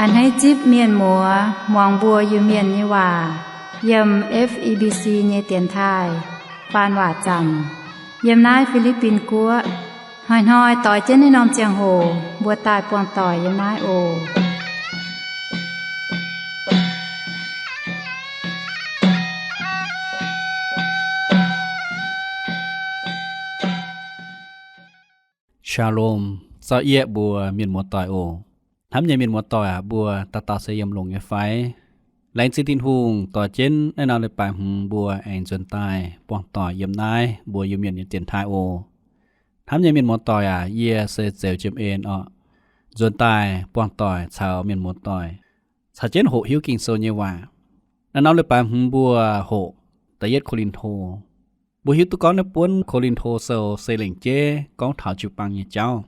Hneiv zipv mienh muoz muangx mbuo Iu-Mienh nyei waac yiem F E B C nyei dienx taaih faan waac zanc yiem naaiv Fi^li^bin Guoqv. Hnoi-hnoi doix jienv naaiv norm ziangh hoc mbuo daaih buangh doic yiem naaiv oc. Shalom, zaux-yieqv mbuo mienh muoz-doic oc. Hnamv nyei mienh muoz-doic aac, mbuo dauh dauh se yiem longx nyei fai? Laengz zingh Tin-Hungh dorh jienv naaiv norm leiz-baaix hmz mbuo aengx nzuonx daaih buangh doic yiem naaiv mbuo Iu-Mienh nyei dienx taaih oc. Hnamv nyei mienh muoz-doic aac, yie se Zeux Jiem En orqc. Nzuonx daaih buangh doic caux mienh muoz-doic caux jienv hoqc hiuv Ging-Sou nyei waac. Naaiv norm leiz-baaix hmz mbuo hoqc da'yietv Ko^lin^to. Mbuo hiuv duqv gorngv naaiv buonv Ko^lin^to Sou se lengc jeiv gorngv taux jiu-baang nyei jauv.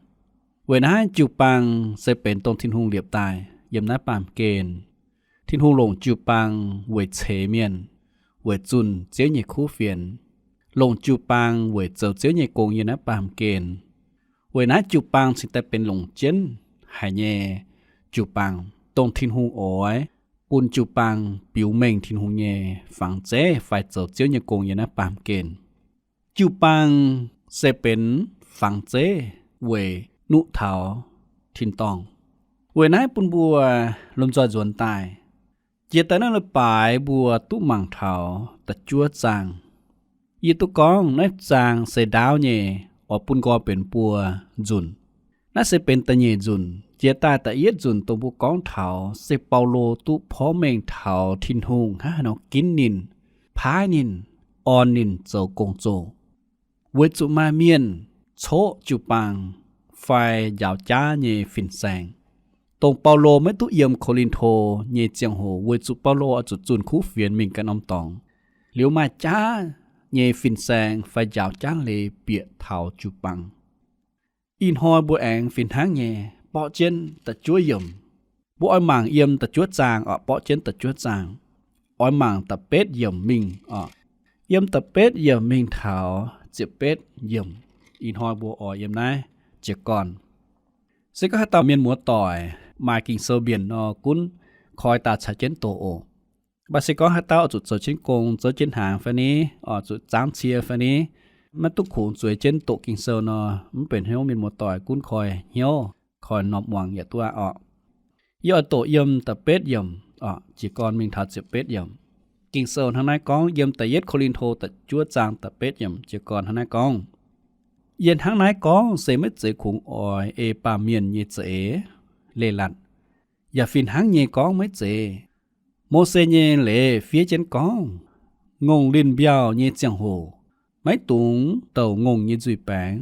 Weic naaiv jiu-baang se benx dongh Tin-Hungh liepc daaih yiem naaiv baamh gen. Tin-Hungh longc jiu-baang weic ceix mienh, weic zunh Ziouv nyei kuv fienx, longc jiu-baang weic zoux Ziouv nyei gong yiem naaiv baamh gen. Weic naaiv jiu-baang cingx daaih benx longc jienv haic nyei jiu-baang, dongh Tin-Hungh oix bun jiu-baang biux mengh Tin-Hungh nyei fangx zeiv fai zoux Ziouv nyei gong yiem naaiv baamh gen. Jiu-baang se benx fangx zeiv weic nuqv taux tin-dorngh. Weic naaiv bun mbuo lomh nzoih nzuonx daaih. Jiex daaih naaiv leiz-baaix mbuo duqv mangc taux da'juov zaang. Yie duqv gorngv naaiv zaang se ndaauv nyei, oix bun nqoi benx buo nzunc. Naaiv se benx da'nyeic nzunc. Jiex daaih da'yietv nzunc dongh mbuo gorngv taux se Baulo duqv porv mengh taux Tin-Hungh hnangv haaix nor ginv ninh, paaiv ninh, orn ninh zoux gong-zoh. Weic zuqc maaih mienh coqv jiu-baang fai njaaux jaav nyei fin-saeng, dongh Baulo maiv duqv yiem Ko^lin^to nyei ziangh hoc, weic zuqc Baulo oix zuqc zunh kuv fienx mingh ganh norm dorngx. Liuz maaih jaav nyei fin-saeng fai njaaux jaav leiz bieqc taux jiu-baang. Ih hnoi mbuo aengx fih hnangv nyei borqv jienv da'juov yiemc. Mbuo oix mangc yiem da'juov zaang oc, borqv jienv da'juov zaang. Oix mangc da'betv yiemc mingh oc. Yiem da'betv yiemc mingh taux ziepc betv yiemc. Ih hnoi mbuo oix yiem naaiv jiez gorn. Se gorngv haaix dauh mienh muoz-doic maaih Ging-Sou mbienc nor, gunv koi daaih caux jienv doqc oc. Mv baac se gorngv haaix dauh oix zuqc zoux jienv gong, zouv jienv hnaangx fai ni, oix zuqc zaangv cie fai ni, maiv duqv kungx zueiz jienv doqc Ging-Sou nor, mv benx hnyouv mienh muoz-doic gunv koi hnyouv, koi norm muangx yaac duqv aqv orqc. Yie oix doqc yiem da'betv yiemc orqc, jiez gorn mingh taux ziepc betv yiemc. Ging-Sou hnangv naaiv gorngv, yiem da'yietv Ko^lin^to da'juov zaang da'betv yiemc jiez gorn hnangv naaiv gorngv, Yie hnangv naaiv gorngv se maiv zeiz kungx oix ei baamh mienh nyei za'eix, leiz-latc, yaac fih hnangv nyei gorngv maiv zeiz. Mose nyei leiz fiev jienv gorngv, ngongh linh mbiauh nyei ziangh hoc maiv dungx douc ngongh nyei nzuih baengx.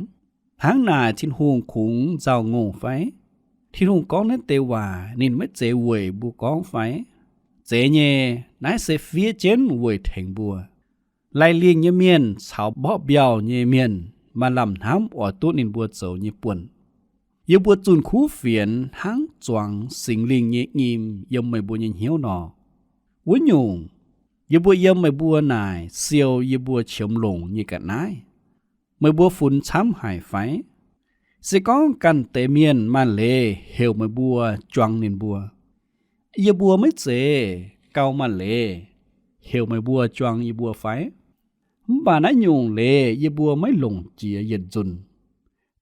Hnangv naaic Tin-Hungh kungx nzauh ngongh fai? Tin-Hungh gorngv naaiv deix waac ninh maiv zeiz weic mbuo gorngv fai? Zeiz nyei, naaiv se fiev jienv weic tengx mbuo. Laih lingh nyei mienh caux mborqv mbiauh nyei mienh maaih lamh hnamv oix duqv ninh mbuo zoux nyei buonc. Yie mbuo zunh kuv fienx hnangv zuangx Singx Lingh nyei nyim yiem meih mbuo nyei hnyouv nor. Wuov nyungc, yie mbuo yiem meih mbuo naaic siou yie mbuo qiemx longc nyei ga'naaiv. Meih mbuo funx camv haic fai? Se gorngv ganh deix mienh maaih leiz heuc meih mbuo juang ninh mbuo, yie mbuo maiv zeiz gauh maaih leiz heuc meih mbuo juang yie mbuo fai? Mv baac naaiv nyungc leiz yie mbuo maiv longc jiex yietc nzunc.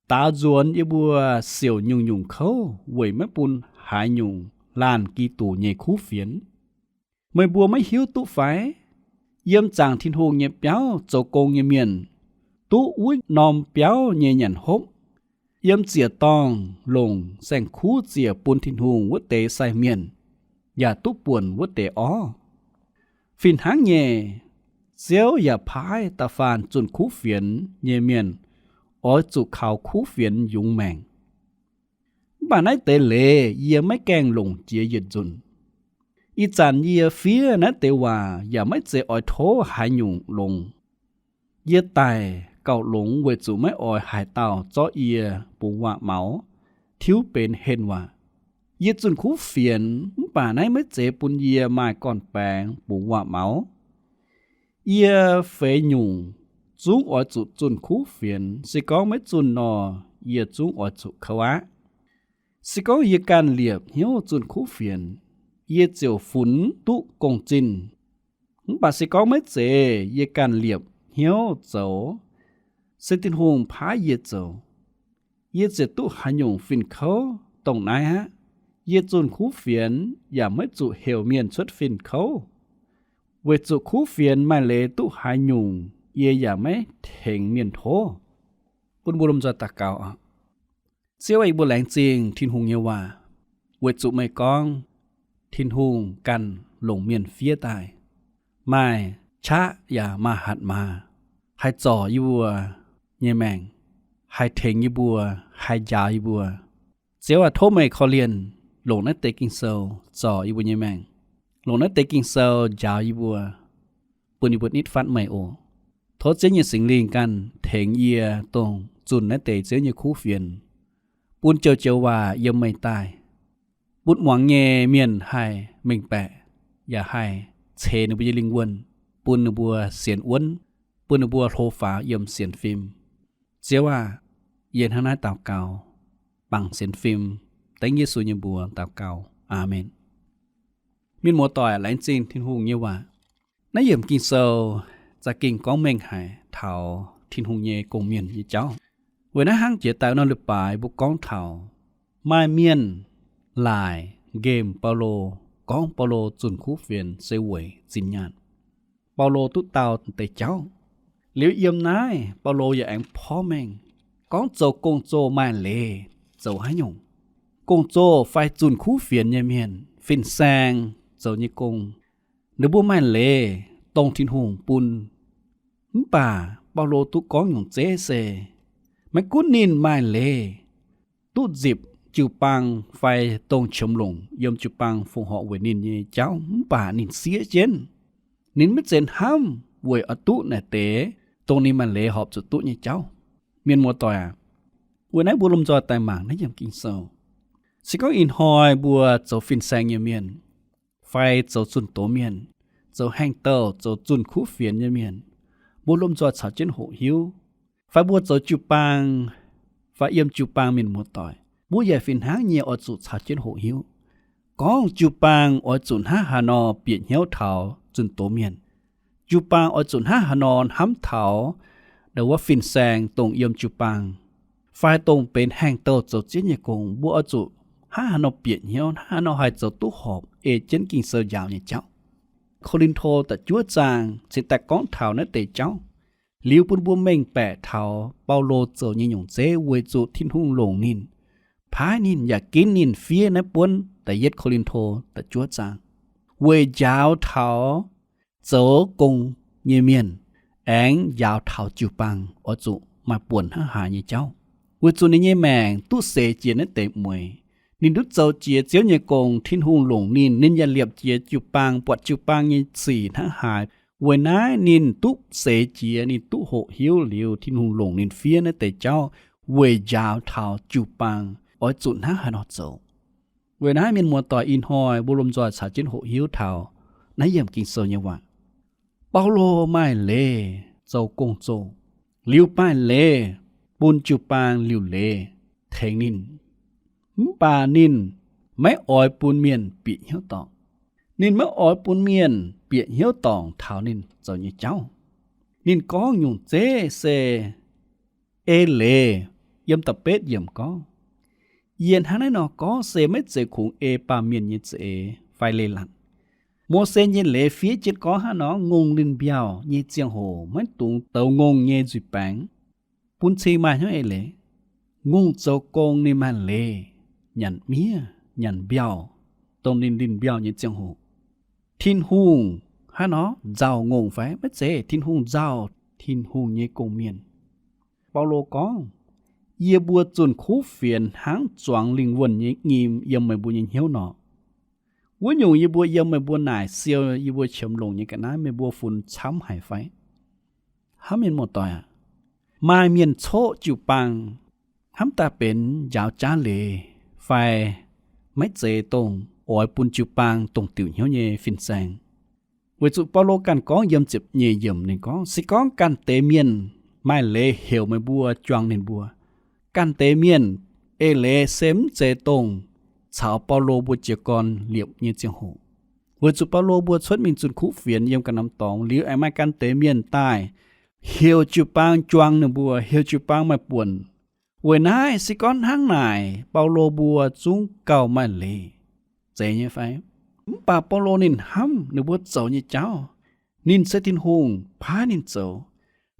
Daaux nzuonx yie mbuo siouc nyungc-nyungc kouv weic maiv bun haaix nyungc laanh Giduc nyei kuv fienx. Meih mbuo maiv hiuv duqv fai? Yiem zaangc Tin-Hungh nyei biauv zoux gong nyei mienh duqv wuov norm biauv nyei nyanc hopv. Yiem ziec-dorngh longc saeng-kuv ziec bun Tin-Hungh wuov deix sai mienh yaac duqv buonc wuov deix orv. Fih hnangv nyei, Ziouv yaac paaiv da'faanh zunh kuv fienx nyei mienh oix zuqc kaux kuv fienx yungz maengc. Mv baac naaiv deix leiz yie maiv gaengh longc jiex yietc nzunc. Ih zanc yie fiev naaiv deix waac yaac maiv zeiz oix tov haaix nyungc longx. Yie daic gauh longx weic zuqc maiv oix haaix dauh zorqv yie bungx waac-maux, tiuv benx henh waac. Yie zunh kuv fienx, mv baac naaiv maiv zeiz bun yie maaih gorn-baengx bungx waac-maux. Yie feix nyungc zungv oix zuqc zunh kuv fienx, se gorngv maiv zunh nor, yie zungv oix zuqc kouv aqv. Se gorngv yie ganh liepc hnyouv zunh kuv fienx, yie ziouc funx duqv gong-zinh. Mv baac se gorngv maiv zeiz yie ganh liepc hnyouv zoux, se Tin-Hungh paaiv yie zoux, yie ziouc duqv haaix nyungc fin-kouv dongh naaiv aqv. Yie zunh kuv fienx yaac maiv zuqc heuc mienh cuotv fin-kouv, weic zuqc kuv fienx maaih leiz duqv haaix nyungc yie yaac maiv tengx mienh tov. Bun mbuo lomh nzoih daux gaux oc. Ziouv aah, yie mbuo laengz zingh Tin-Hungh nyei waac, weic zuqc meih gorngv Tin-Hungh ganh longc mienh fiev daaih, maaih qaqv yaac maaih hatc maaz, haih zorc yie mbuo nyei maengc, haih tengx yie mbuo, haih njaaux yie mbuo. Ziouv aah, tov meih korv-lienh longc naaiv deix Ging-Sou zorc yie mbuo nyei maengc, longc naaiv deix Ging-Sou njaaux yie mbuo, bun yie mbuo nitv fatv meih oc. Tov Ziouv nyei Singx Lingh ganh tengx yie dongh zunh naaiv deix Ziouv nyei kuv fienx, bun joux-joux waac yiem meih daaih, bun muangx nyei mienh haih mengh baeqc, yaac haih ceix ninh mbuo nyei lingh wuonh, bun ninh mbuo sienx wuonv, bun ninh mbuo hlo faaux yiem sienx fim. Ziouv aah, yie hnangv naaiv daux gaux, bangc sienx fim, dengv Yesu nyei mbuox daux gaux. Aamen. Mienh muoz-doic, laengz zingh Tin-Hungh nyei waac. Naaiv yiemc Ging-Sou za'gengh gorngv mengh haic taux Tin-Hungh nyei gong-mienh nyei jauv. Weic naaiv hnangv jiex daaih norm leiz-baaix mbuo gorngv taux maaih mienh laaic nqemh Baulo, gorngv Baulo zunh kuv fienx se weic zinh nyaanh. Baulo duqv dau deix jauv. Liuz yiem naaiv Baulo yaac aengx porv mengh gorngv zoux gong-zoh maaih leiz zoux haaix nyungc. Gong-zoh fai zunh kuv fienx nyei mienh, fin-saeng zoux nyei gong, ninh mbuo maaih leiz dongh Tin-Hungh bun. Mv baac Baulo duqv gorngv nyungc zeiv se, maiv gunv ninh maaih leiz duqv nzipc jiu-baang fai dongh qiemx longc yiem jiu-baang fongc horc weic ninh nyei jauv mv baac ninh siev jienv. Ninh maiv zeiz hnamv weic oix duqv naaic deix dongh ninh maaih leiz horpc zuqc duqv nyei jauv. Mienh muoz-doic aac, weic naaiv mbuo lomh nzoih daaih mangc naaiv yiemc Ging-Sou. Se gorngv ih hnoi mbuo zoux fin-saeng nyei mienh, fai zoux zunh doz mienh, zoux haengh douh, zoux zunh kuv fienx nyei mienh, mbuo lomh nzoih caux jienv hoqc hiuv. Fai mbuo zoux jiu-baang, fai yiem jiu-baang mienh muoz-doic, mbuo yaac fih hnangv nyei oix zuqc caux jienv hoqc hiuv. Gorngv jiu-baang oix zuqc hnangv haaix nor bieqc hnyouv taux zunh doz mienh, jiu-baang oix zuqc hnangv haaix nor hnamv taux ndau wuov fin-saeng dongh yiem jiu-baang, fai dongh benx haengh douh zoux zieqv nyei gong, mbuo oix zuqc hnangv haaix nor bieqc hnyouv, hnangv haaix nor haih zoux duqv horpc ei jienv Ging-Sou njaaux nyei jauv. Ko^lin^to da'juov zaang cingx daaih gorngv taux naaiv deix jauv. Liuz bun mbuo mengh baeqc taux Baulo zoux nyei nyungc zeiv weic zuqc Tin-Hungh longc ninh, paaiv ninh yaac ginv ninh fiev naaiv buonv da'yietv Ko^lin^to da'juov zaang, weic njaaux taux zoux gong nyei mienh, aengx njaaux taux jiu-baang oix zuqc maaih buonc hnangv haaix nyei jauv. Weic zuqc ninh nyei maengc duqv seix jiex naaiv deix mueiz. Ninh duqv zoux jiex Ziouv nyei gong, Tin-Hungh longc ninh, ninh yaac liepc jiex jiu-baang, buatc jiu-baang nyei sic hnangv haaix. Weic naaiv ninh duqv seix jiex, ninh duqv hoqc hiuv liuz Tin-Hungh longc ninh fiev naaiv deix jauv weic njaaux taux jiu-baang oix zuqc hnangv haaix nor zoux. Weic naaiv mienh muoz-doic, ih hnoi mbuo lomh nzoih caux jienv hoqc hiuv taux naaiv yiemc Ging-Sou nyei waac. Baulo maaih leiz zoux gong-zoh, liuz maaih leiz bun jiu-baang liuc leiz tengx ninh. Mv baac ninh maiv oix bun mienh bieqc hnyouv dorngc. Ninh maiv oix bun mienh bieqc hnyouv dorngc taux ninh zoux nyei jauv. Ninh gorngv nyungc zeiv se ei leiz, yiem da'betv yiemc gorngv, yie hnangv naaiv nor gorngv se maiv zeiz kungx ei baamh mienh nyei za'eix fai leiz-latc. Mose nyei leiz fiev jienv gorngv hnangv nor, ngongh linh mbiauh nyei ziangh hoc maiv dungx douz ngongh nyei nzuih baengx. Bun cing maaih hnyouv eix leiz. Ngongh zoux gong ninh maaih leiz nyanc miev, nyanc mbiauh, dongh ninh linh mbiauh nyei ziangh hoc. Tin-Hungh hnangv nor nzauh ngongh fai? Maiv zeiz. Tin-Hungh nzauh Tin-Hungh nyei gong-mienh. Baulo gorngv, yie mbuo zunh kuv fienx hnangv zuangx lingh wuonh nyei nyim yiem meih mbuo nyei hnyouv nor. Wuov nyungc yie mbuo yiem meih mbuo naaic siou yie mbuo qiemx longc nyei ga'naaiv meih mbuo funx camv haic fai? Hnamv mienh muoz-doic aac, maaih mienh coqv jiu-baang, hnamv daaih benx njaaux jaav leiz fai maiv zeiz dongh oix bun jiu-baang dongh diuc hnyouv nyei fin-saeng. Weic zuqc Baulo ganh gorngv yiem ziepc nyeic yiemc ninh gorngv, se gorngv ganh deix mienh maaih leiz heuc meih mbuo juangc ninh mbuo, ganh deix mienh eix leiz se mv zeiz dongh caux Baulo mbuo jiez gorn liepc nyei ziangh hoc. Weic zuqc Baulo mbuo cuotv mingh zunh kuv fienx yiem ganh norm dorngx liuz, aengx maaih gan deix mienh daaih heuc jiu-baang juang ninh mbuo, heuc jiu-baang maaih buonc. Weic naaiv se gorngv hnangv naaic, Baulo mbuo zungv gauh maaih leiz, zeiz nyei fai? Mv baac Baulo ninh hnamv ninh mbuo zoux nyei jauv. Ninh se Tin-Hungh paaiv ninh zoux.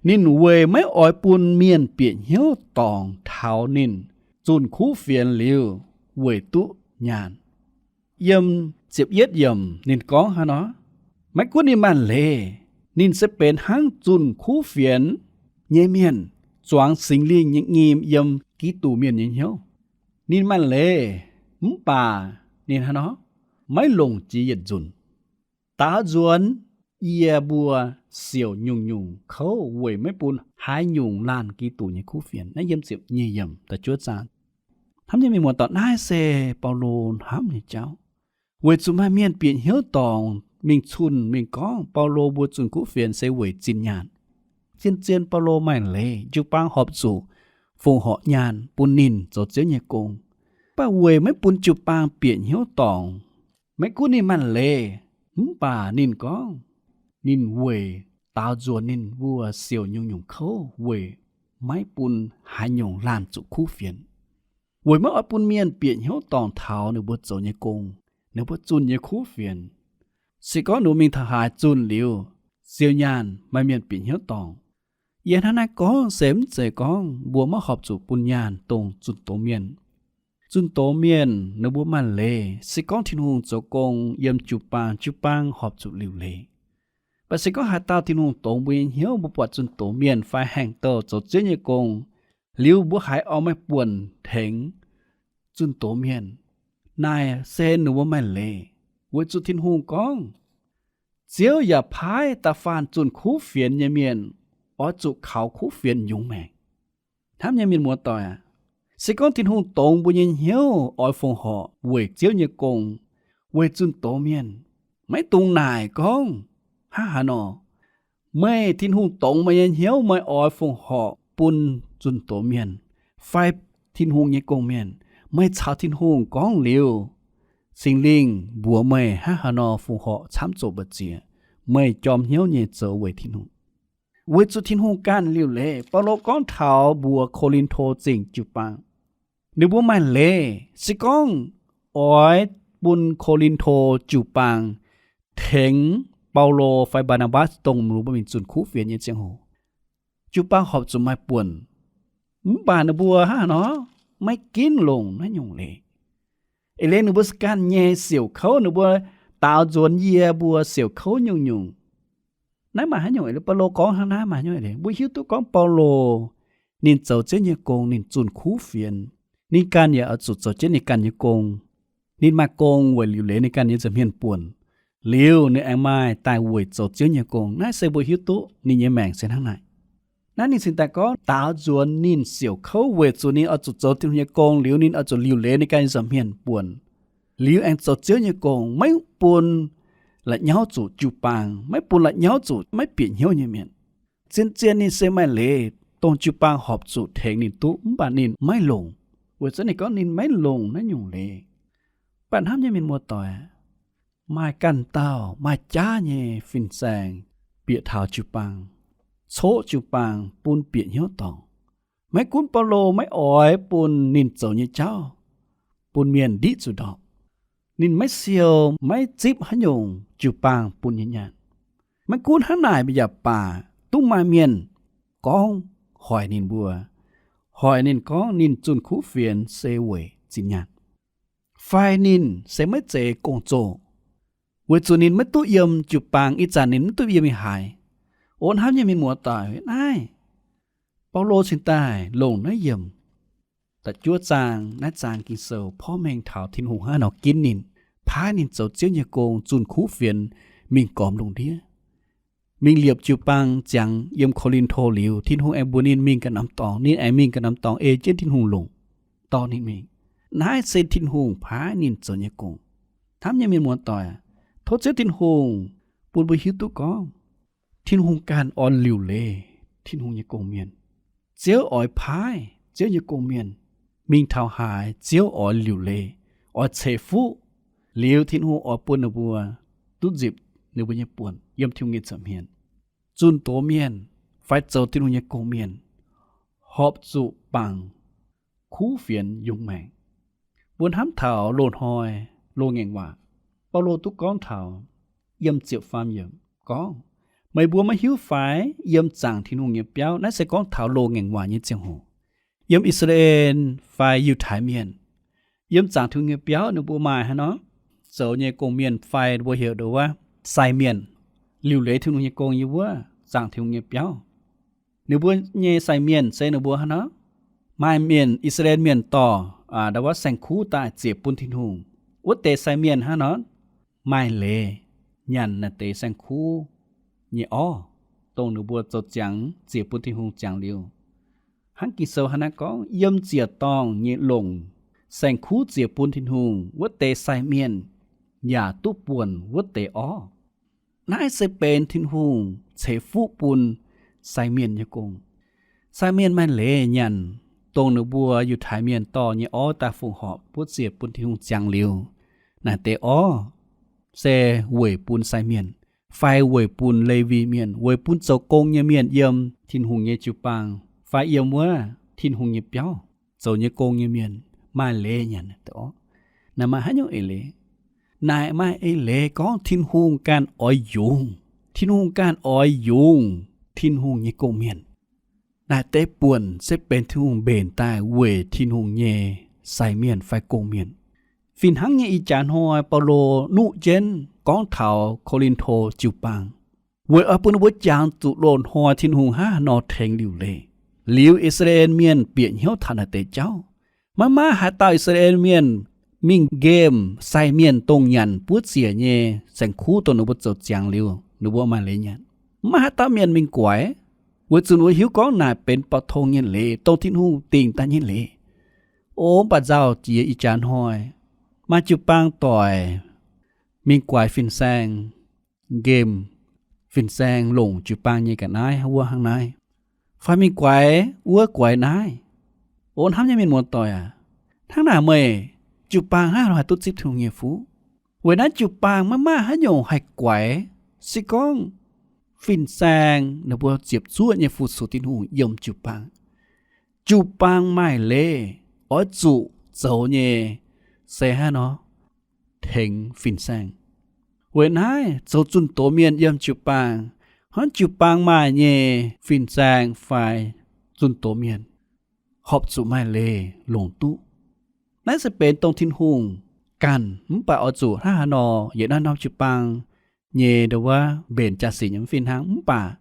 Ninh weic maiv oix bun mienh bieqc hnyouv dorngc taux ninh zunh kuv fienx liuz weic duqv nyaanh. Yiem ziepc yietv yiemc ninh gorngv haaix nor, maiv gunv ninh maaih leiz, ninh se benx hnangv zunh kuv fienx nyei mienh, zuangx Singx Lingh nyei nyim yiem Giduc mienh nyei hnyouv. Ninh maaih leiz, mv baac ninh haaix nor, maiv longc jiex yietc nzunc. Daaux nzuonx yie mbuo siouc nyungc-nyungc kouv weic maiv bun haaix nyungc laanh Giduc nyei kuv fienx. Naaiv yiem ziepc nyeic yiemc da'juov zaang. Hnamv nyei mienh muoz-doic, naaiv se Baulo hnamv nyei jauv. Weic zuqc maaih mienh bieqc hnyouv dorngc mingh zunh mingh gorngv Baulo mbuo zunh kuv fienx se weic zinh nyaanh. Zien-zien Baulo maaih leiz, jiu-baang horpc zuqc fongc horc nyaanh bun ninh zoux Ziouv nyei gong. Mv baac weic maiv bun jiu-baang bieqc hnyouv dorngc, maiv gunv ninh maaih leiz, mv baac ninh gorngv ninh weic daaux nzuonx ninh mbuo siouc nyungc-nyungc kouv weic maiv bun haaix nyungc laanh zuqc kuv fienx, weic maiv oix bun mienh bieqc hnyouv dorngc taux ninh mbuo zoux nyei gong, ninh mbuo zunh nyei kuv fienx. Se gorngv ninh mbuo mingh taux haaix zunh liuz, siou nyaanh maaih mienh bieqc hnyouv dorngc. Yie hnangv naaiv gorngv se mv zeiz gorngv mbuo maiv horpc zuqc bun nyaanh dongh zunh doz mienh. Zunh doz mienh ninh mbuo maaih leiz, se gorngv Tin-Hungh zoux gong yiem jiu-baang, jiu-baang horpc zuqc liuc leiz. Mv baac se gorngv haaix dauh Tin-Hungh dongz mbuo nyei hnyouv, mbuo buatc zunh doz mienh fai haengh douh zoux Ziouv nyei gong, liuz mbuo haiz oix maaih buonc tengx zunh doz mienh, naaic se ninh mbuo maaih leiz, weic zuqc Tin-Hungh gorngv, Ziouv yaac paaiv da'faanh zunh kuv fienx nyei mienh oix zuqc kaux kuv fienx nyungc maengc. Hnamv nyei mienh muoz-doic aac, se gorngv Tin-Hungh dongz mbuo nyei hnyouv oix fongc horc weic Ziouv nyei gong, weic zunh doz mienh, maiv dungx naaic gorngv, Hnangv haaix nor? Meih, Tin-Hungh dongz meih nyei hnyouv, meih oix fongc horc bun zunh doz mienh fai Tin-Hungh nyei gong-mienh, meih caux Tin-Hungh gorngv liuz, Singx Lingh mbuox meih hnangv haaix nor fongc horc camv zoqc mbu'ziex, meih jorm hnyouv nyei zoux weic Tin-Hungh. Weic zuqc Tin-Hungh ganh liuc leiz. Baulo gorngv taux mbuox Ko^lin^to Zingh jiu-baang, ninh mbuo maaih leiz. Se gorngv oix bun Ko^lin^to jiu-baang tengx Baulo fai Mbaa^naa^mbatc dongh ninh mbuo mingh zunh kuv fienx nyei ziangh hoc, jiu-baang horpc zuqc maaih buonc. Mv baac ninh mbuo hnangv haaix nor, maiv ginv longc naaiv nyungc leiz. Eix leiz ninh mbuo ganh nyei siouc kouv, ninh mbuo daaux nzuonx yie mbuo siouc kouv nyungc-nyungc. Naaiv maaih haaix nyungc eix leiz? Baulo gorngv hnangv naaiv maaih haaix nyungc eix leiz? Mbuo hiuv duqv gorngv Baulo ninh zoux Ziouv nyei gong, ninh zunh kuv fienx. Ninh ganh yaac oix zuqc zoux jienv ninh ganh nyei gong. Ninh maaih gong weic liuc leiz ninh ganh nyei nza'hmien buonc. Liuz ninh aengx maaih daaih weic zoux Ziouv nyei gong. Naaiv se mbuo hiuv duqv ninh nyei maengc se hnangv naaic. Naaiv ninh cingx daaih gorngv daaux nzuonx ninh siouc kouv weic zuqc ninh oix zuqc zoux Tin-Hungh nyei gong liuz, ninh oix zuqc liuc leiz ninh ganh nyei nza'hmien buonc, liuz aengx zoux Ziouv nyei gong, maiv bun la'nyauv zuqc jiu-baang, maiv bun la'nyauv zuqc maiv bieqc hnyouv nyei mienh. Zien-zien ninh se maaih leiz, dongh jiu-baang horpc zuqc tengx ninh duqv, mv baac ninh maiv longc, weic zuqc ninh gorngv ninh maiv longc naaiv nyungc leiz. Mv baac hnamv nyei mienh muoz-doic, maaih ganh dauh maaih jaav nyei fin-saeng bieqc taux jiu-baang, coqv jiu-baang bun bieqc hnyouv dorngc. Maiv gunv Baulo maiv oix bun ninh zoux nyei jauv bun mienh ndiqv zuqc ndorpc, ninh maiv siou maiv zipv haaix nyungc jiu-baang bun nyei nyaanh. Maiv gunv hnangv naaic yaac baac, duqv maaih mienh gorngv hoic ninh mbuo, hoic ninh gorngv ninh zunh kuv fienx se weic zinh nyaanh, fai ninh se maiv zeiz gong-zoh, weic zuqc ninh maiv duqv yiem jiu-baang, ih zanc ninh mv duqv yiem ih haaix. O hnamv nyei mienh muoz-doic, naaiv Baulo cingx daaih longc naaiv yiemc da'juov zaang, naaiv zaang Ging-Sou porv mengh taux Tin-Hungh hnangv haaix nor ginv ninh, paaiv ninh zoux Ziouv nyei gong, zunh kuv fienx, mingh gormx lungh ndiev, mingh liepc jiu-baang ziangx yiem Ko^lin^to liuz, Tin-Hungh aengx mbuox ninh mingh ganh norm dorngx, ninh aengx mingh ganh norm dorngx ei jienv Tin-Hungh longc dorh ninh mingh. Naaiv se Tin-Hungh paaiv ninh zoux nyei gong. Hnamv nyei mienh muoz-doic, tov Ziouv Tin-Hungh bun mbuo hiuv duqv gorngv Tin-Hungh ganh orn liuc leiz Tin-Hungh nyei gong-mienh. Ziouv oix paaiv Ziouv nyei gong-mienh mingh taux haaix, Ziouv oix liuc leiz, oix ceix fuqv. Liuz Tin-Hungh oix bun ninh mbuo duqv nzipc ninh mbuo nyei buonc yiem Tin-Hungh nyei nza'hmien. Zunh doz mienh fai zoux Tin-Hungh nyei gong-mienh horpc zuqc bangc kuv fienx yungz maengc. Mbuo hnamv taux loz-hnoi loz-ngaengc waac, Baulo duqv gorngv taux yiem ziepc faam yiemc gorngv, Meih mbuo maiv hiuv fai? Yiem zaangc Tin-Hungh nyei biauv, naaiv se gorngv taux loz-ngaengc waac nyei ziangh hoc, yiem I^saa^laa^en fai Yiutai Mienh, yiem zaangc Tin-Hungh nyei biauv ninh mbuo maaih haaix nor zoux nyei gong-mienh fai mbuo heuc ndouv wuov sai mienh, liuc leiz Tin-Hungh nyei gong yiem wuov zaangc Tin-Hungh nyei biauv. Ninh mbuo nyei sai mienh se ninh mbuo haaix nor? Maaih mienh, I^saa^laa^en Mienh dorh ndau wuov saeng-kuv daaih ziec bun Tin-Hungh. Wuov deix sai mienh haaix nor? Maaih leiz nyanc naaiv deix saeng-kuv nyei orv, dongh ninh mbuo zoux ziangx ziec bun Tin-Hungh ziangx liuz. Hnangv Ging-Sou hnangv naaiv gorngv, Yiem ziec dorngh nyei longc saeng-kuv ziec bun Tin-Hungh wuov deix sai mienh yaac duqv buonc wuov deix orv. Naaiv se benx Tin-Hungh ceix fuqv bun sai mienh nyei gong. Sai mienh maaih leiz nyanc dongh ninh mbuo Yiutai Mienh dorh nyei orv daaih fongc horc buov ziec bun Tin-Hungh ziangx liuz. Naaiv deix orv se weic bun sai mienh, fai weic bun Lewi Mienh, weic bun zoux gong nyei mienh yiem Tin-Hungh nyei jiu-baang fai yiem wuov Tin-Hungh nyei biauv zoux nyei gong nyei mienh maaih leiz nyanc deix orv. Naaiv maaih haaix nyungc eix leiz? Naaiv maaih eix leiz gorngv Tin-Hungh ganh oix yungz, Tin-Hungh ganh oix yungz Tin-Hungh nyei gong-mienh. Naaiv deix buonc se benx Tin-Hungh mbenc daaih weic Tin-Hungh nyei sai mienh fai gong-mienh. Fih hnangv nyei ih jaax hnoi Baulo nuqv jienv gorngv taux Ko^lin^to jiu-baang, weic oix bun ninh mbuo jangx zuqc loz-hnoi Tin-Hungh hnangv haaix nor tengx liuc leiz. Liuz I^saa^laa^en Mienh bieqc hnyouv taux naaiv deix jauv, maiv maaih haaix dauh I^saa^laa^en Mienh mingh nqemh sai mienh dongh nyanc buov ziec nyei saeng-kuv dongh ninh mbuo zoux ziangx liuz ninh mbuo maaih leiz nyanc. Maiv maaih haaix dauh mienh mingh guaix, weic zuqc ninh mbuo hiuv gorngv naaic benx bauh tong nyei leiz, dongh Tin-Hungh dingc daaih nyei leiz. O mv baac nzauh jiex ih jaax hnoi, maaih jiu-baang doic mingh guaix fin-saeng, nqemh fin-saeng longc jiu-baang nyei ga'naaiv wuov hnangv naaiv, fai mingh guaix wuov guaix naaiv. O hnamv nyei mienh muoz-doic aac, hnangv naaic meih jiu-baang hnangv haaix nor haih duqv zipv Tin-Hungh nyei fuqv? Weic naaiv jiu-baang maiv maaih haaix nyungc haih guaix. Se gorngv fin-saeng ninh mbuo ziepc zuoqv nyei fu-sux Tin-Hungh yiem jiu-baang, jiu-baang maaih leiz oix zuqc zoux nyei se hnangv haaix nor tengx fin-saeng. Weic naaiv zoux zunh doz mienh yiem jiu-baang, hnangv jiu-baang maaih nyei fin-saeng fai zunh doz mienh horpc zuqc maaih leiz longc duqv. Naaiv se benx dongh Tin-Hungh ganh mv baac oix zuqc hnangv haaix nor yietc norm norm jiu-baang nyei ndau wuov mbenc jaa-sic nyei mv fih hnangv, mv baac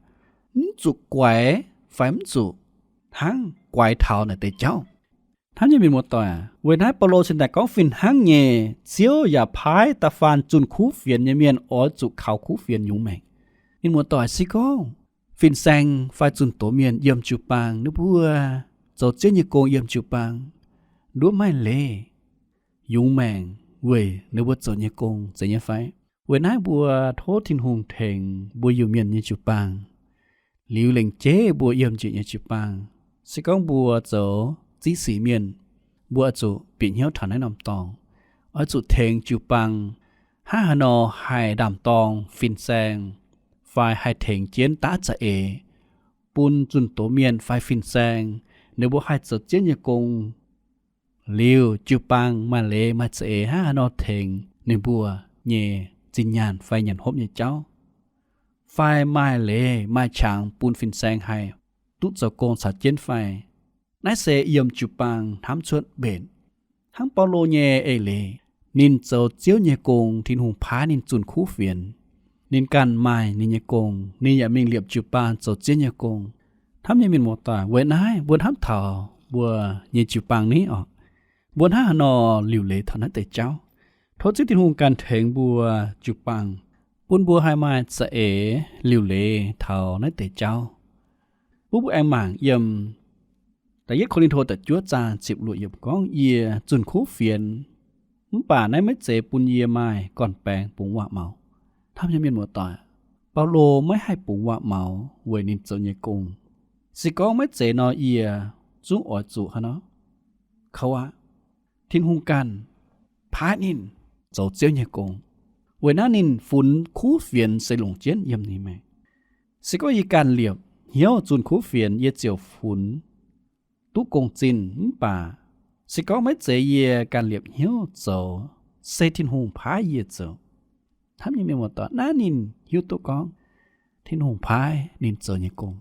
mv zuqc guaix fai mv zuqc hnangv guaix taux naaic deix jauv. Hnamv nyei mienh muoz-doic aac, weic naaiv Baulo cingx daaih gorngv fih hnangv nyei, Ziouv yaac paaiv da'faanh zunh kuv fienx nyei mienh oix zuqc kaux kuv fienx yungz maengc. Mienh muoz-doic, se gorngv fin-saeng fai zunh doz mienh yiem jiu-baang, ninh mbuo zoux Ziouv nyei gong yiem jiu-baang, nduov maaih leiz yungz maengc weic ninh mbuo zoux nyei gong, zeiz nyei fai? Weic naaiv mbuo tov Tin-Hungh tengx mbuo Iu-Mienh nyei jiu-baang, liuz lengc jeiv mbuo yiem njiec nyei jiu-baang. Se gorngv mbuo zoux ziqv sic mienh, mbuo oix zuqc bieqc hnyouv taux naaiv norm dorngx, oix zuqc tengx jiu-baang hnangv haaix nor haih ndaam-dorng fin-saeng, fai haih tengx jienv daav za'eix, bun zunh doz mienh fai fin-saeng ninh mbuo haih zoux Ziouv nyei gong. Liuz jiu-baang maaih leiz maaih za'eix hnangv haaix nor tengx ninh mbuo nyei zinh nyaanh fai nyanc hopv nyei jauv, fai maaih leiz maaih qangx bun fin-saeng haih duqv zoux gong caux jienv fai? Naaiv se yiem jiu-baang hnamv cuotv mbenc. Hnangv Baulo nyei eix leiz, ninh zoux Ziouv nyei gong, Tin-Hungh paaiv ninh zunh kuv fienx. Ninh ganh maaih ninh nyei gong, ninh yaac mingh liepc jiu-baang zoux Ziouv nyei gong. Hnamv nyei mienh muoz-doic, weic naaiv mbuo hnamv taux mbuo nyei jiu-baang ni oc, mbuo hnangv haaix nor liuc leiz taux naaiv deix jauv? Tov Ziouv Tin-Hungh ganh tengx mbuo jiu-baang, bun mbuo haih maaih za'eix liuc leiz taux naaiv deix jauv. Mbuo mbuo aengx mangc yiem da'yietv Ko^lin^to da'juov zaang ziepc luoqc yiemc gorngv, Yie zunh kuv fienx, mv baac naaiv maiv zeiz bun yie maaih gorn-baengx bungx waac-maux. Hnamv nyei mienh muoz-doic, Baulo maiv haih bungx waac-maux weic ninh zoux nyei gong. Se gorngv maiv zeiz nor, yie zungv oix zuqc haaix nor, kouv aqv. Tin-Hungh ganh paaiv ninh zoux Ziouv nyei gong. Weic naaiv ninh funx kuv fienx se longc jienv yiem ninh maengc. Se gorngv yie ganh liepc hnyouv zunh kuv fienx, yie ziouc funx duqv gong-zinh. Mv baac se gorngv maiv zeiz yie ganh liepc hnyouv zoux, se Tin-Hungh paaiv yie zoux. Hnamv nyei mienh muoz-doic, naaiv ninh hiuv duqv gorngv Tin-Hungh paaiv ninh zoux nyei gong.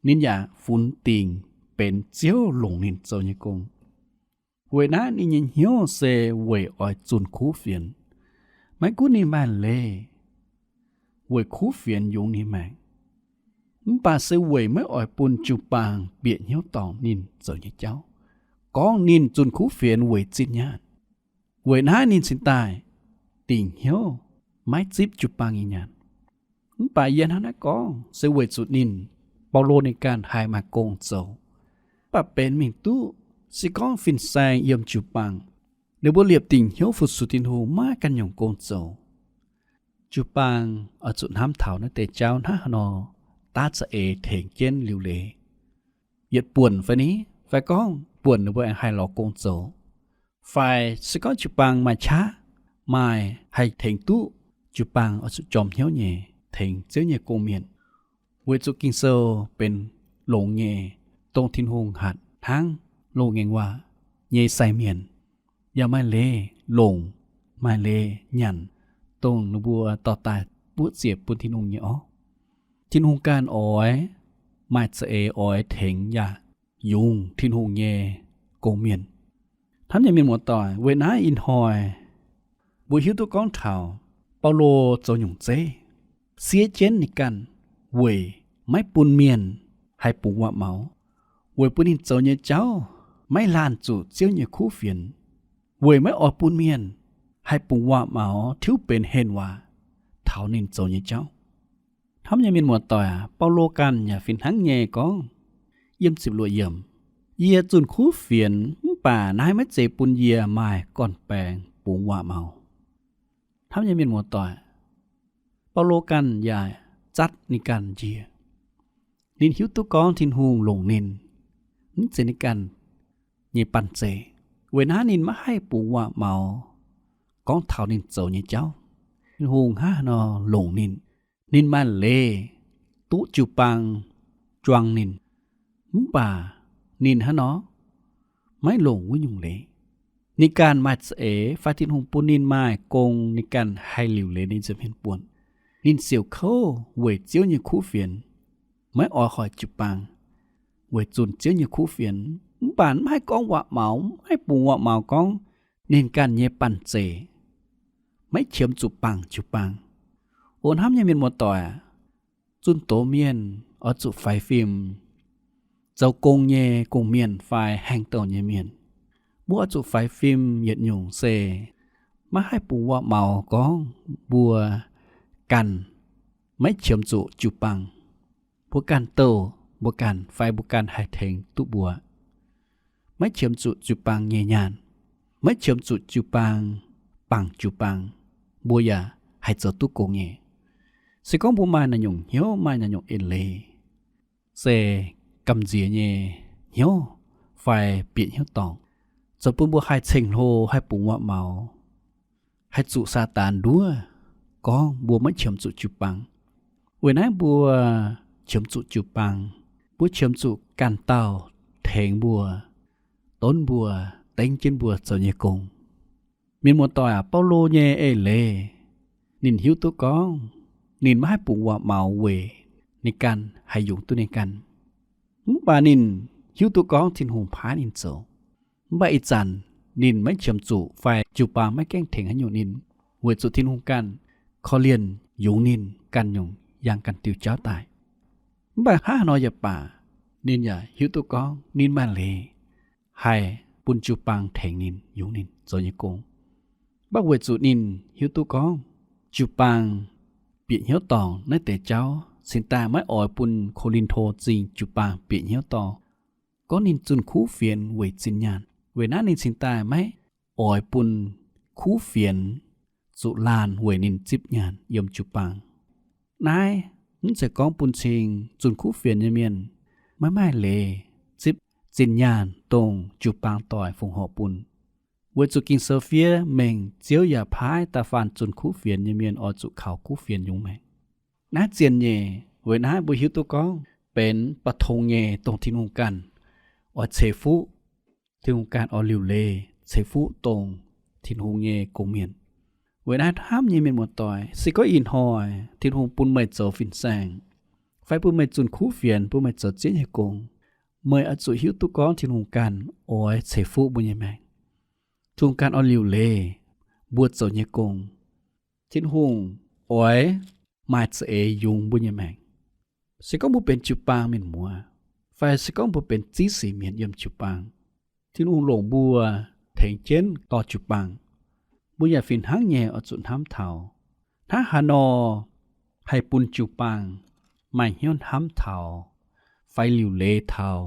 Ninh yaac funx dingc benx Ziouv longc ninh zoux nyei gong. Weic naaiv ninh nyei hnyouv se weic oix zunh kuv fienx. Maiv gunv ninh maaih leiz weic kuv fienx yungz ninh maengc, mv baac se weic maiv oix bun jiu-baang bieqc hnyouv dorngc ninh zoux nyei jauv, gorngv ninh zunh kuv fienx weic zinh nyaanh. Weic naaiv ninh cingx daaih dingc hnyouv maiv zipv jiu-baang nyei nyaanh. Mv baac yie hnangv naaiv gorngv se weic zuqc ninh, Baulo, ninh ganh haih maaih gong zoux. Mv baac benx mingh duqv, se gorngv fin-saeng yiem jiu-baang, ninh mbuo liepc dingc hnyouv fu-sux Tin-Hungh maiv ganh nyungc gong zoux. Jiu-baang oix zuqc hnamv taux naaiv deix jauv hnangv haaix nor daav za'eix tengx jienv liuc leiz, yietc buonc fai ni, fai gorngv buonc ninh mbuo aengx haih lorz gong zoux, fai se gorngv jiu-baang maaih qaqv, maaih haih tengx duqv, jiu-baang oix zuqc jorm hnyouv nyei tengx Ziouv nyei gong-mienh. Weic zuqc Ging-Sou benx longx nyei, dongh Tin-Hungh hatc hnangv loz-ngaengc waac nyei sai mienh, yaac maaih leiz longc, maaih leiz nyanc, dongh ninh mbuo dorh daaih buoqv ziec bun Tin-Hungh nyei orv. Tin-Hungh ganh oix, maaih za'eix oix tengx yaac yungz Tin-Hungh nyei gong-mienh. Hnamv nyei mienh muoz-doic, weic naaiv ih hnoi mbuo hiuv duqv gorngv taux Baulo zoux nyungc zeiv, siev jienv ninh ganh weic maiv bun mienh haih bungx waac-maux, weic bun ninh zoux nyei jauv maiv laanh zuqc Ziouv nyei kuv fienx, weic maiv oix bun mienh haih bungx waac-maux tiuv benx henh waac taux ninh zoux nyei jauv. Hnamv nyei mienh muoz-doic aac, Baulo ganh yaac fih hnangv nyei gorngv, yiem ziepc luoqc yiemc, yie zunh kuv fienx, mv baac naaiv maiv zeiz bun yie maaih gorn-baengx bungx waac-maux. Hnamv nyei mienh muoz-doic, Baulo ganh yaac zatv ninh ganh njiec. Ninh hiuv duqv gorngv Tin-Hungh longc ninh, mv zeiz ninh ganh nyei banh zeic. Weic naaiv ninh maiv haih bungx waac-maux gorngv taux ninh zoux nyei jauv. Tin-Hungh hnangv haaix nor longc ninh, ninh maaih leiz duqv jiu-baang juang ninh, mv baac ninh hnangv nor maiv longc wuov nyungc leiz. Ninh ganh maaih za'eix fai Tin-Hungh bun ninh maaih gong, ninh ganh haih liuc leiz ninh nza'hmien buonc. Ninh siouc kouv weic Ziouv nyei kuv fienx, maiv oix hoic jiu-baang weic zunh Ziouv nyei kuv fienx, mv baac mv haih gorngv waac-maux, mv haih bungx waac-maux gorngv ninh ganh nyei banh zeic maiv qiemx zuqc bangc jiu-baang. O hnamv nyei mienh muoz-doic aac, zunh doz mienh oix zuqc faix fim. Zoux gong nyei gong-mienh fai haengh douh nyei mienh, mbuo oix zuqc faix fim yietc nyungc se maiv haih bungx waac-maux gorngv mbuo ganh maiv qiemx zuqc jiu-baang. Mbuo ganh douh mbuo ganh fai mbuo ganh haih tengx duqv mbuo. Maiv qiemx zuqc jiu-baang nyei nyaanh, maiv qiemx zuqc jiu-baang bangc jiu-baang, mbuo yaac haih zoux duqv gong nyei. Se gorngv mbuo maaih naaiv nyungc hnyouv, maaih naaiv nyungc eix-leiz, se gamh nziex nyei hnyouv fai bieqc hnyouv dorngc, zoux bun mbuo haih ceng-hlo, haih bungx waac-maux, haih zuqc Saadaan nduov gorngv mbuo maiv qiemx zuqc jiu-baang. Weic naaiv mbuo qiemx zuqc jiu-baang, mbuo qiemx zuqc ganh dauh tengx mbuo, donv mbuo, dengv jienv mbuo zoux nyei gong. Mienh muoz-doic aac, Baulo nyei eix-leiz, ninh hiuv duqv gorngv ninh maiv haih bungx waac-maux weic ninh ganh haih yungz duqv ninh ganh. Mv baac ninh hiuv duqv gorngv Tin-Hungh paaiv ninh zoux. Mv baac ih zanc ninh maiv qiemx zuqc fai jiu-baang maiv gaengh tengx haaix nyungc ninh, weic zuqc Tin-Hungh ganh korv-lienh yungz ninh ganh nyungc yangh ganh diuh jauv daaih. Mv baac hnangv haaix nor yaac baac, ninh yaac hiuv duqv gorngv ninh maaih leiz haih bun jiu-baang tengx ninh yungz ninh zoux nyei gong. Mv baac weic zuqc ninh hiuv duqv gorngv jiu-baang bieqc hnyouv dorngc naaiv deix jauv cingx daaih maiv oix bun Ko^lin^to Zingh jiu-baang bieqc hnyouv dorngc gorngv ninh zunh kuv fienx weic zinh nyaanh. Weic naaiv ninh cingx daaih maiv oix bun kuv fienx zuqc laanh weic ninh zipv nyaanh yiem jiu-baang. Naaiv mv zeiz gorngv bun cing zunh kuv fienx nyei mienh maiv maaih leiz zipv zinh nyaanh dongh jiu-baang doic fongc horc bun. Weic zuqc Ging-Sou fiev mengh Ziouv yaac paaiv da'faanh zunh kuv fienx nyei mienh oix zuqc kaux kuv fienx nyungc maengc. Naaiv zien nyei, weic naaiv mbuo hiuv duqv gorngv benx ba'tongx nyei dongh Tin-Hungh ganh oix ceix fuqv, Tin-Hungh ganh oix liuc leiz ceix fuqv dongh Tin-Hungh nyei gong-mienh. Weic naaiv hnamv nyei mienh muoz-doic, se gorngv ih hnoi Tin-Hungh bun meih zoux fin-saeng, fai bun meih zunh kuv fienx, bun meih zoux Ziouv nyei gong, meih oix zuqc hiuv duqv gorngv Tin-Hungh ganh oix ceix fuqv mbuo nyei maengc. Tin-Hungh ganh oix liuc leiz mbuo zoux nyei gong. Tin-Hungh oix maaih za'eix yungz mbuo nyei maengc. Se gorngv mbuo benx jiu-baang mienh muoz, fai se gorngv mbuo benx ziv sic mienh yiem jiu-baang, Tin-Hungh longc mbuo tengx jienv dorh jiu-baang. Mbuo yaac fih hnangv nyei oix zuqc hnamv taux, hnangv haaix nor haih bun jiu-baang maaih hnyouv hnamv taux fai liuc leiz taux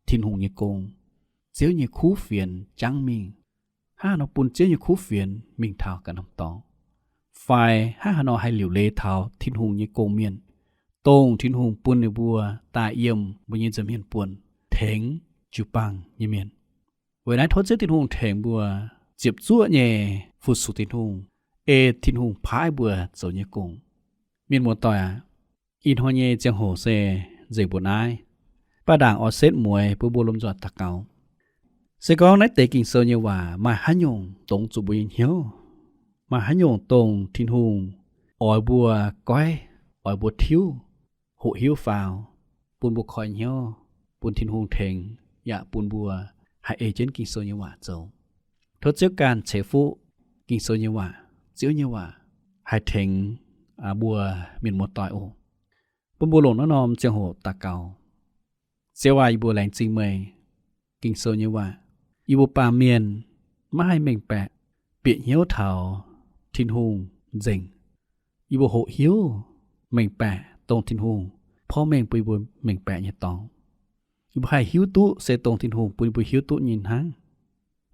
Tin-Hungh nyei gong, Ziouv nyei kuv fienx jangv mingh. Hnangv haaix nor bun Ziouv nyei kuv fienx mingh taux ganh norm dorngx, fai hnangv haaix nor haih liuc leiz taux Tin-Hungh nyei gong-mienh, dongh Tin-Hungh bun ninh mbuo daaih yiem mbuo nyei nza'hmien buonc tengx jiu-baang nyei mienh. Weic naaiv tov Ziouv Tin-Hungh tengx mbuo ziepc zuoqv nyei fu-sux Tin-Hungh, ei Tin-Hungh paaiv mbuo zoux nyei gong. Mienh muoz-doic aac, ih hnoi nyei ziangh hoc se nzengc mbuo naaiv, baac ndaangc oix setv mueiz bun mbuo lomh nzoih daux gaux. Se gorngv naaiv deix Ging-Sou nyei waac maaih haaix nyungc dongz zuqc mbuo nyei hnyouv, maaih haaix nyungc dongh Tin-Hungh oix mbuo goiv, oix mbuo tiuv, hoqc hiuv faaux, bun mbuo koi hnyouv, bun Tin-Hungh tengx, yaac bun mbuo haih ei jienv Ging-Sou nyei waac zoux. Tov Ziouv ganh ceix fuqv Ging-Sou nyei waac, Ziouv nyei waac, haih tengx mbuo mienh muoz-doic oc. Bun mbuo longc naaiv norm ziangh hoc daux gaux. Ziouv aac, yie mbuo laengz zingh meih Ging-Sou nyei waac. Yie mbuo baamh mienh maiv haih mengh baeqc, bieqc hnyouv taux Tin-Hungh nzengc. Yie mbuo hoqc hiuv, mengh baeqc dongh Tin-Hungh porv mengh bun yie mbuo mengh baeqc nyei dorngx. Yie mbuo haih hiuv duqv se dongh Tin-Hungh bun yie mbuo hiuv duqv nyei hnangv.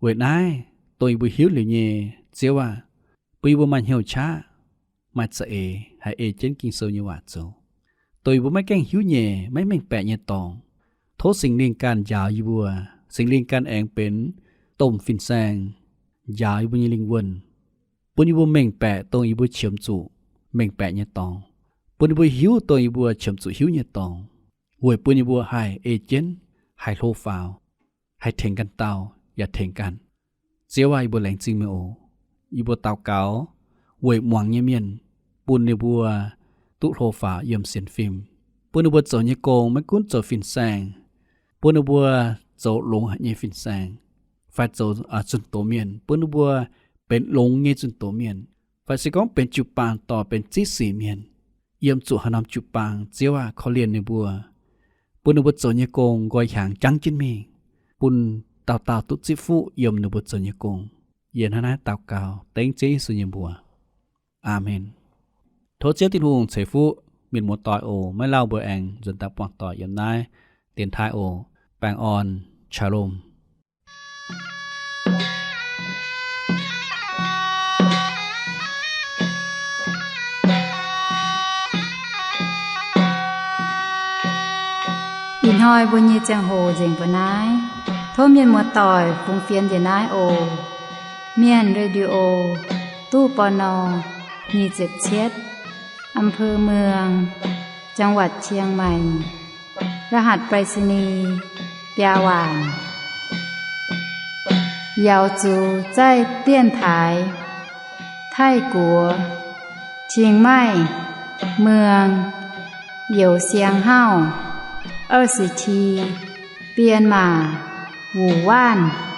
Weic naaiv, dongh yie mbuo hiuv liuz nyei, Ziouv aac, bun yie mbuo maaih hnyouv qaqv, maaih za'eix haih ei jienv Ging-Sou nyei waac zoux. Dongh yie mbuo maiv gaengh hiuv nyei, maiv mengh baeqc nyei dorngx, tov Singx Lingh ganh njaaux yie mbuo. Singx Lingh ganh aengx benx domh fin-saeng njaaux yie mbuo nyei lingh wuonh, bun yie mbuo mengh baeqc dongh yie mbuo qiemx zuqc mengh baeqc nyei dorngx, bun yie mbuo hiuv dongh yie mbuo qiemx zuqc hiuv nyei dorngx, weic bun yie mbuo haih ei jienv, haih hlo faaux, haih tengx ganh dauh yaac tengx ganh. Ziouv aac, yie mbuo laengz zingh meih oc. Yie mbuo daux gaux weic muangx nyei mienh, bun ninh mbuo duqv hlo faaux yiem sienx fim, bun ninh mbuo zoux nyei gong maiv gunv zoux fin-saeng, bun ninh mbuo zoux longx haic nyei fin-saeng, fai zoux zunh doz mienh, bun ninh mbuo benx longx nyei zunh doz mienh, fai se gorngv benx jiu-baang dorh benx ziqv sic mienh, yiem zuqc haaix norm jiu-baang, Ziouv aac, korv-lienh ninh mbuo, bun ninh mbuo zoux nyei gong nqoi hiaangx jangv jienv mingh, bun dauh dauh duqv zipv fuqv yiem ninh mbuo zoux nyei gong. Yie hnangv naaiv daux gaux dengv Ziouv Yesu nyei mbuox. Aamen. Tov Ziouv Tin-Hungh ceix fuqv mienh muoz-doic oc. Maiv lauh mbuo aengx nzuonx daaih buangh doic yiem naaiv dienx taaih oc. Baengh orn, Shalom. Ih hnoi mbuo nyei ziangh hoc nzengc mbuo naaiv. Tov mienh muoz-doic fungx fienx njiec naaiv oc. Mienh Radio, ตู้ ปณ. nyic ziepc cietv, อำเภอเมือง จังหวัดเชียงใหม่ รหัสไปรษณีย์ biaa waanc. 瑶族在电台 Taiv-Guoqv, Chiang Mai, เมือง Yow Siang Hauv, 二十七, Bienh Maac, Wuonh Waanc.